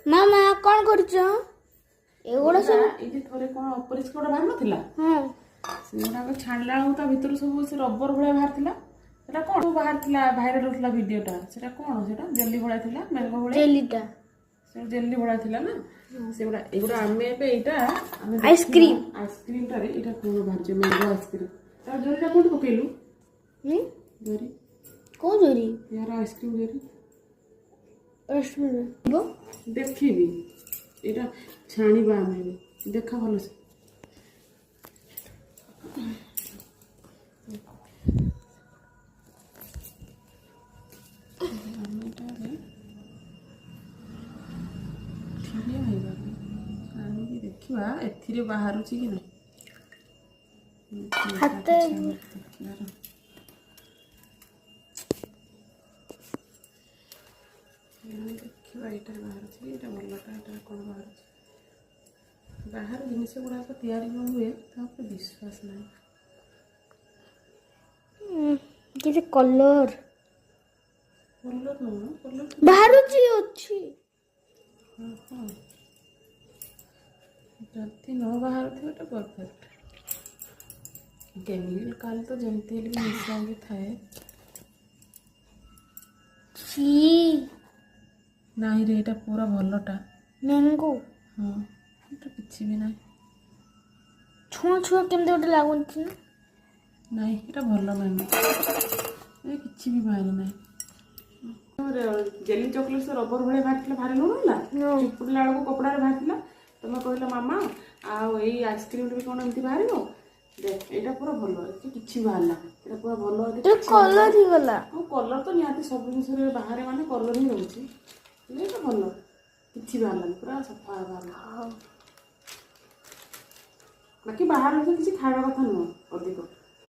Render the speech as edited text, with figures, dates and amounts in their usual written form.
ମାମା, କଣ କରୁଛ ଏଗୁଡ଼ା ସବୁ? ଏଇ ଯେ ଥରେ କଣ ଅପରିଷ୍କାର ବାହାରି ନଥିଲା? ହଁ। ସେଗୁଡ଼ାକ ଛାଣିଲା ବେଳକୁ ତା ଭିତରୁ ସବୁ ସେ ରବର ଭଳିଆ ବାହାରିଥିଲା। ସେଟା କଣ ବାହାରିଥିଲା? ଭାଇରାଲ ହଉଥିଲା ଭିଡିଓଟା। ସେଟା କଣ? ସେଟା ଜେଲି ଭଳିଆ ଥିଲା, ମ୍ୟାଙ୍ଗୋ ଭଳିଆ। ଜେଲିଟା। ସେଟା ଜେଲି ଭଳିଆ ଥିଲା ନା? ସେଗୁଡ଼ା ଏଗୁଡ଼ା ଆମେ ଏବେ ଏଇଟା ଆମେ ଆଇସ୍କ୍ରିମ। ଆଇସ୍କ୍ରିମଟାରେ ଏଇଟା କଣ ବାହାରିଛି? Mango ice cream. ତାର ଜରିଟା କୋଉଠି ପକେଇଲୁ? ହୁଁ। ଜରି। କୋଉ ଜରି? ଏହାର ଆଇସ୍କ୍ରିମ ଜରି। ରେଷ୍ଟୁରାଣ୍ଟ। ଦେଖିବି, ଏଇଟା ଛାଣିବା ଆମେ ଏବେ। ଦେଖ ଭଲସେ। ଆମେ ଏଇଟା ଏବେ ଠିଆ ହେଇଗଲା, ଛାଣିକି ଦେଖିବା ଏଥିରେ ବାହାରୁଛି କି ନାହିଁ। ହାତ। ଦେଖିବାର। ଦେଖିବା ଏଇଟାରେ ବାହାରୁଛି କି। ଏଇଟା ଭଲଟା। ଏଇଟା କ'ଣ ବାହାରୁଛି? ବାହାର ଜିନିଷ ଗୁଡ଼ାକ ତିଆରି ଯେଉଁ ହୁଏ, ତା ଉପରେ ବିଶ୍ୱାସ ନାହିଁ। କିଛି କଲର। କଲର୍ ନୁହଁ, କଲର୍। ବାହାରୁଛି, ଅଛି। ହଁ, ଯଦି ନ ବାହାରୁଥିବ, ଏଟା ପରଫେକ୍ଟ। କେମିକାଲ ତ ଯେମିତି ହେଲେ ବି ମିଶା ହେଇକି ଥାଏ। ଛି। ନାହିଁ ରେ, ଏଇଟା ପୁରା ଭଲଟା। ମ୍ୟାଙ୍ଗୋ। ହଁ, ଏଟା କିଛି ବି ନାହିଁ। ଛୁଆଁ ଛୁଆଁ କେମିତି ଗୋଟେ ଲାଗୁଛି ନା? ନାଇଁ, ଏଇଟା ଭଲ ମ୍ୟାଙ୍ଗୋ। ଏ କିଛି ବି ବାହାରି ନାହିଁ। ଜେଲି ଚକୋଲେଟ୍ ସେ ରବର ଭଳିଆ ବାହାରିଥିଲା, ଭାରି ନଥିଲା। ଚିପୁଡ଼ିଲା ବେଳକୁ କପଡ଼ାରେ ବାହାରିଥିଲା। ତମେ କହିଲ, ମାମା, ଆଉ ଏଇ ଆଇସ୍କ୍ରିମରେ ବି କ'ଣ ଏମିତି ବାହାରିବ? ଦେଖ, ଏଇଟା ପୁରା ଭଲ। ଏଠି କିଛି ବାହାରିଲା, ଏଇଟା ପୁରା ଭଲ ଏଠି କିଛି। କଲର ହେଇଗଲା। ହଁ, କଲର ତ ନିହାତି ସବୁ ଜିନିଷରେ ବାହାରେ, ମାନେ କଲର ହିଁ ରହୁଛି। ହେଲେ ଏଇଟା ଭଲ, କିଛି ବାହାରିଲାନି, ପୁରା ସଫା ବାହାରିଲା। ବାକି ବାହାର ଜିନିଷ କିଛି ଖାଇବା କଥା ନୁହଁ ଅଧିକ।